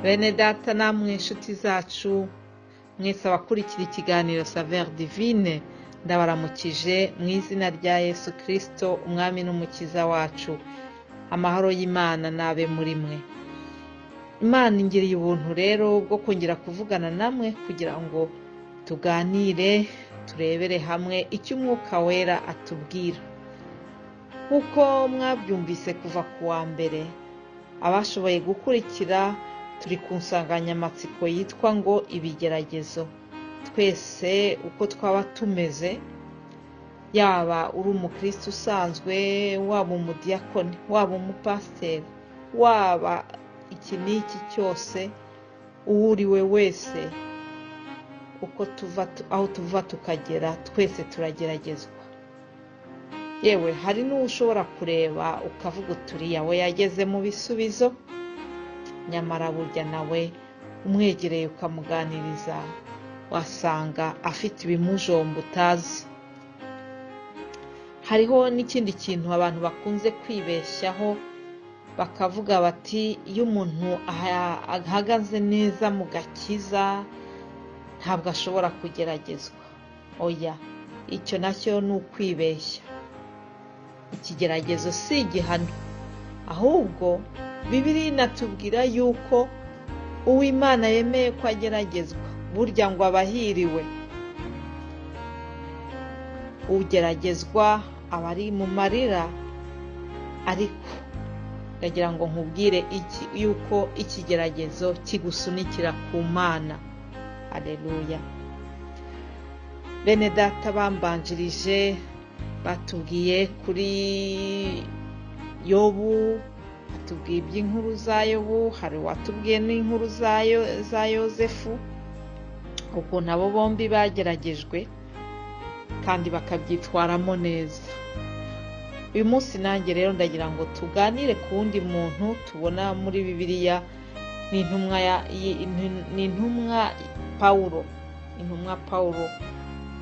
Bene data namwe inshuti zacu mwese abakurikira ikiganiro Saveur Divine, ndabaramukije mu izina rya Yesu Kristo, umwami n'umukiza wacu. Amahoro y'Imana nabe muri mwe. Imana ingiriye ubuntu rero bwo kongera kuvugana namwe kugira ngo tuganire, turebere hamwe icyo Umwuka Wera atubwira. Nk'uko mwabyumvise kuva ku wa mbere, abashoboye gukurikira, turi ku nsanganyamatsiko yitwa ngo ibigeragezo. Twese uko twaba tumeze, yaba uri umukristo usanzwe, waba umudiyakoni, waba umupasiteri, waba iki n'iki cyose, uwo uri we wese, uko tuva aho tuva tukagera, twese turageragezwa. Yewe, hari n'uwo ushobora kureba ukavuga uti uriya we yageze mu bisubizo, nyamara burya nawe umwegereye ukamuganiriza wasanga afite ibimujomba utazi. Hariho n'ikindi kintu abantu bakunze kwibeshyaho, bakavuga bati iyo umuntu ahagaze neza mu gakiza ntabwo ashobora kugeragezwa. Oya, icyo nacyo ni ukwibeshya. Ikigeragezo si igihano, ahubwo Bibiliya inatubwira yuko uw'Imana yemeye ko ageragezwa burya ngo aba ahiriwe. Ugeragezwa aba ari mu marira, ariko ndagira ngo nkubwire iki yuko ikigeragezo kigusunikira ku Mana. Aleluya. Bene data bambanjirije batubwiye kuri Yobu, batubwiye iby'inkuru za Yobu, hari uwatubwiye n'inkuru za Yozefu, ukuntu abo bombi bageragejwe kandi bakabyitwaramo neza. Uyu munsi nanjye rero ndagira ngo tuganire ku wundi muntu tubona muri Bibiliya, ni intumwa Pawulo. Intumwa Pawulo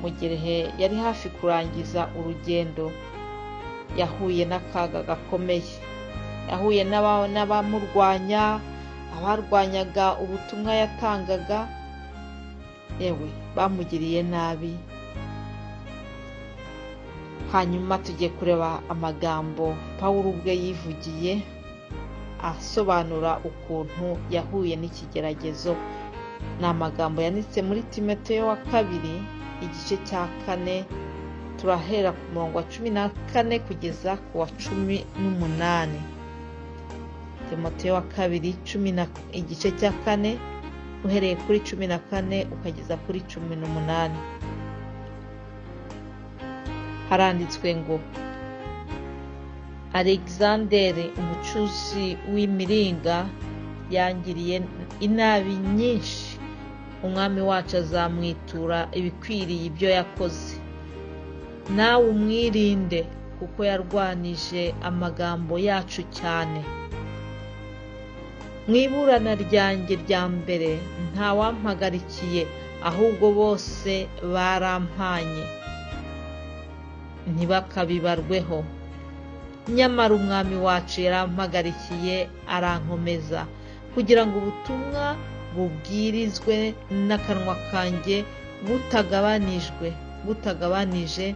mu gihe yari hafi kurangiza urugendo yahuye n'akaga gakomeye, yahuye n'abamurwanya, abarwanyaga ubutumwa yatangaga, yewe bamugiriye nabi. Hanyuma tugiye kureba amagambo Pawulo ubwe yivugiye asobanura ukuntu yahuye n'ikigeragezo. Ni amagambo yanditse muri Timoteyo wa kabiri igice cya 4, turahera ku murongo wa 14 kugeza ku wa 18. Timoteyo wa kabiri igice cya 4 uhereye kuri 14 ukageza kuri 18. Haranditswe ngo Alexandere umucuzi w'imiringa yangiriye inabi nyinshi, umwami wacu azamwitura ibikwiriye ibyo yakoze. Nawe umwirinde kuko yarwanije amagambo yacu cyane. Mu iburana ryanjye rya mbere ntawampagarikiye, ahubwo bose barampanye, ntibakabibarweho. Nyamara umwami wacu yarampagarikiye arankomeza, kugira ngo ubutumwa bubwirizwe n'akanwa kanjye butagabanije,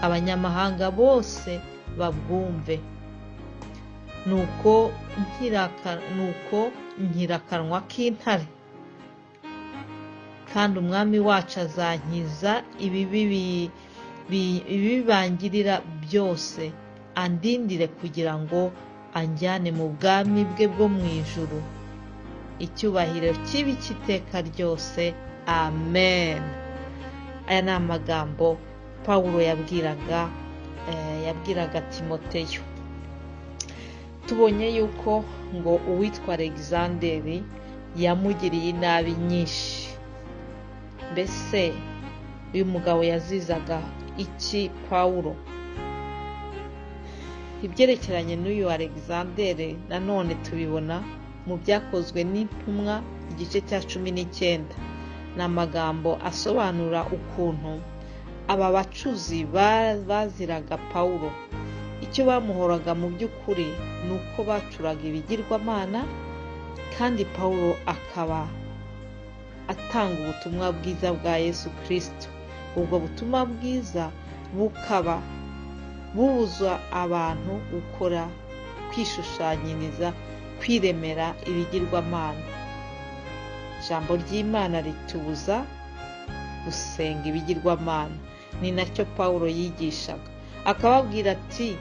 abanyamahanga bose babwumve. Nuko nkira akanwa k'intare, kandi umwami wacu azankiza ibibi bangirira byose, andindire kugira ngo anjyane mu bwami bwe bwo mu ijuru. Icyubahiro kibi cy'iteka ryose. Amen. Aya ni amagambo Pawulo yabwiraga Timoteyo. Tubonye yuko ngo uwitwa Alexanderi yamugiriye inabi nyinshi. Mbese uyu mugabo yazizaga iki Pawulo? Ibyerekeranye n'uyu Alexanderi nanone tubibona mu byakozwe n'intumwa igice cya 19. Ni amagambo asobanura ukuntu aba bacuzi baziraga Pawulo. Icyo bamuhoraga mu by'ukuri ni uko bacuraga ibigirwamana Kandi Pawulo akaba atanga ubutumwa bwiza bwa Yesu Kristo. Ubwo butumwa bwiza bukaba bubuza abantu gukora, kwishushanyiriza, kwiremera ibigirwamana. Ijambo ry'Imana ritubuza gusenga ibigirwamana. Ni nacyo Pawulo yigishaga, akababwira ati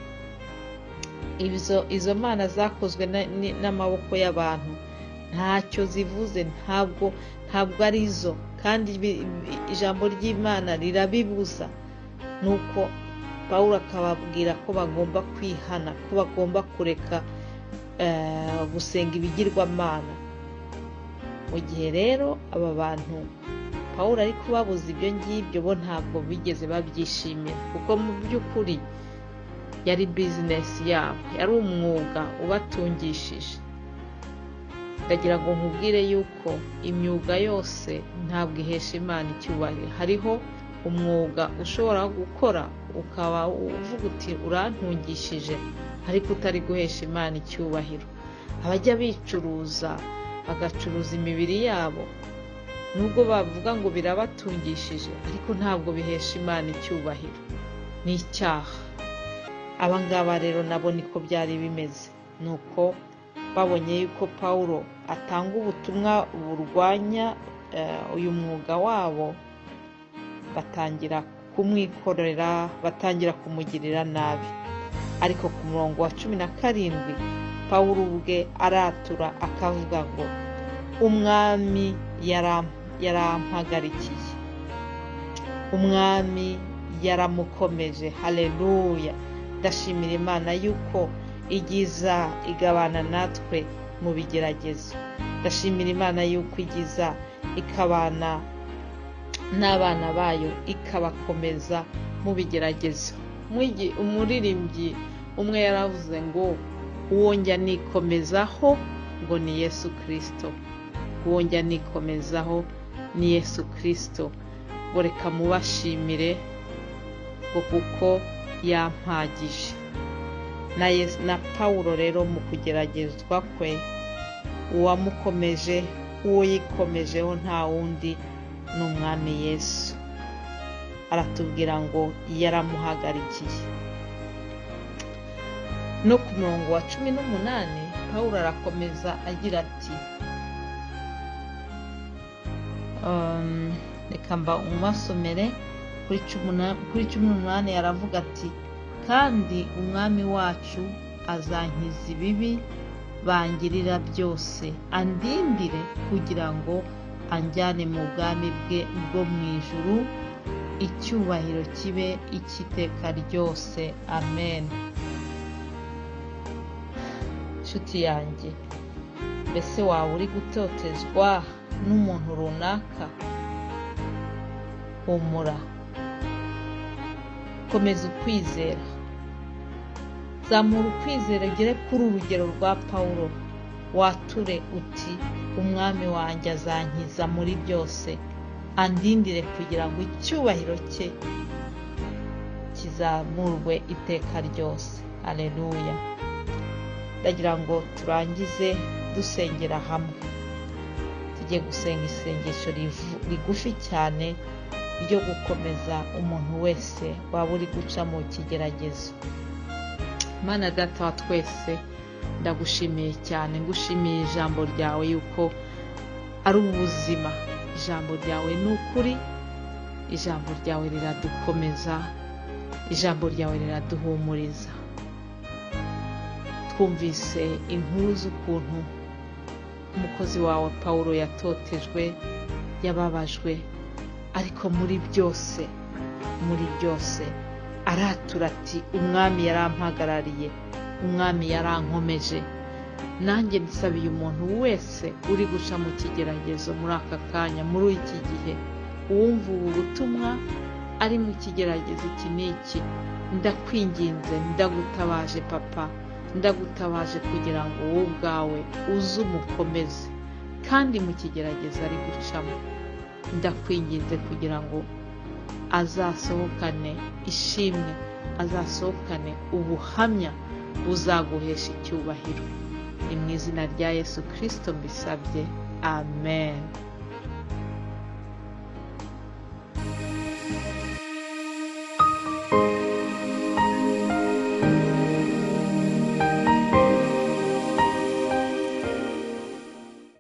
izo mana zakozwe n'amaboko y'abantu ntacyo zivuze, ntabwo ari zo, kandi ijambo ry'Imana rirabibuza. Nuko Pawulo akababwira ko bagomba kwihana, ko bagomba kureka gusenga ibigirwamana. Mu gihe rero aba bantu Pawulo ari kubabuza ibyo ngibyo, bo ntabwo bigeze babyishimira, kuko mu by'ukuri yari bizinesi yabo, yari umwuga ubatungishije. Ndagira ngo nkubwire yuko imyuga yose ntabwo ihesha Imana icyubahiro. Hariho umwuga ushobora gukora ukaba uvuga uti urantungishije, ariko utari guhesha Imana icyubahiro. Abajya bicuruza bagacuruza imibiri yabo, nubwo bavuga ngo birabatungishije, ariko ntabwo bihesha Imana icyubahiro, ni icyaha. Aba ngaba rero nabo niko byari bimeze. Nuko babonye yuko Pawulo atanga ubutumwa burwanya uyu mwuga wabo, batangira kumwikorera, batangira kumugirira nabi. Ariko ku murongo wa 17 Pawulo ubwe aratura akavuga ngo umwami yarampagarikiye, umwami yaramukomeje. Haleluya! Ndashimira Imana yuko igiza igabana natwe mu bigeragezo. Ndashimira Imana yuko igiza ikabana n'abana bayo, ikabakomeza mu bigeragezo. Umuririmbyi umwe yaravuze ngo uwo njya nikomezaho ngo ni Yesu Kristo, uwo njya nikomezaho ni Yesu Kristo, ngo reka mubashimire ngo kuko yampagije. Na Pawulo rero mu kugeragezwa kwe, uwamukomeje, uwo yikomejeho nta wundi ni Umwami Yesu. Aratubwira ngo yaramuhagarikiye. No ku murongo wa 18 Pawulo arakomeza agira ati, reka mba umasomere kuri 18 yaravuga ati kandi Umwami wacu azankiza ibibi bangirira byose, andindire kugira ngo anjyane mu bwami bwe bwo mu ijuru, icyubahiro kibe icy'iteka ryose. Amen. Nshuti yanjye, mbese waba uri gutotezwa n'umuntu runaka? Humura, komeza ukwizera, zamura ukwizera ugere kuri urugero rwa Pawulo, wature uti Umwami wanjye azankiza muri byose, andindire kugira ngo icyubahiro cye kizamurwe iteka ryose. Haleluya. Ndagira ngo turangize dusengera hamwe. Tugiye gusenga isengesho rigufi cyane ryo gukomeza umuntu wese waba uri guca mu kigeragezo. Mana Data wa twese, ndagushimiye cyane, ngushimiye ijambo ryawe yuko ari ubuzima. Ijambo ryawe ni ukuri, ijambo ryawe riradukomeza, ijambo ryawe riraduhumuriza. Twumvise inkuru z'ukuntu umukozi wawe Pawulo yatotejwe, yababajwe, ariko muri byose aratura ati Umwami yarampagarariye, Umwami yarankomeje. Nanjye nsabiye umuntu wese uri guca mu kigeragezo muri aka kanya, muri iki gihe, uwumva ubu butumwa ari mu kigeragezo iki n'iki, ndakwinginze, ndagutabaje papa, ndagutabaje kugira ngo wowe ubwawe uze umukomeze, kandi mu kigeragezo ari gucamo, ndakwinginze kugira ngo azasohokane ishimwe, azasohokane ubuhamya buzaguhesha icyubahiro. Ni mu izina rya Yesu Kirisito mbisabye, amen.